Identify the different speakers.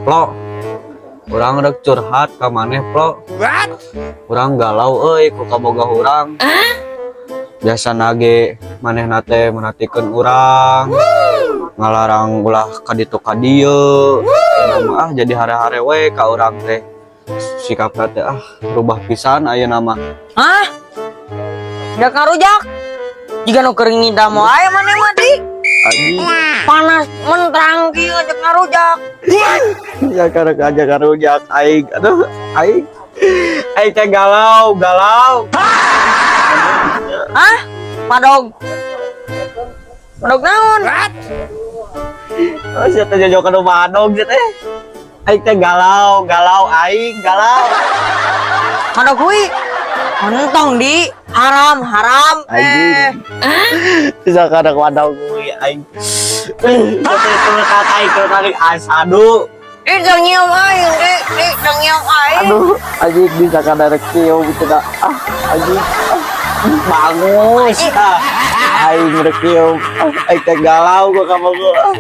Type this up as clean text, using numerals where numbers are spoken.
Speaker 1: Plo, urang rek curhat ka maneh, Plo. Urang galau euy ku kabogoh urang. Biasana ge manehna teh merhatikeun urang, ngalarang ulah ka ditu ka dieu. Ayeuna mah ah jadi hare-hare we ka urang teh. Sikapna teh ah rubah pisan ayeuna mah.
Speaker 2: Hah? Udah ngarujak? Jiga nu keur ngidam wae maneh mah, Di.
Speaker 1: Anjing.
Speaker 2: Panas menterang kieu ngajak ngarujak.
Speaker 1: Ya karek aja ngarujak aing. Aduh, aing. Aing teh galau, galau.
Speaker 2: Hah? Madog. Madog naon?
Speaker 1: Oh, sia teh jajokan nu madog sia teh. Aing teh galau, galau aing, galau.
Speaker 2: Madog hui. Entong, Di, haram, haram.
Speaker 1: Anjing. Bisa kadang madog hui aing. Sia teh turun aing turun aing asadu.
Speaker 2: Eh, jangan nyium aing, Di, Di, jangan nyium aing.
Speaker 1: Aduh, anjing bisa kada rek cium gitu dah. Ah, anjing. Ah, bagus. Ah, aing rek cium. Ah, aing teh galau gua kabogoh.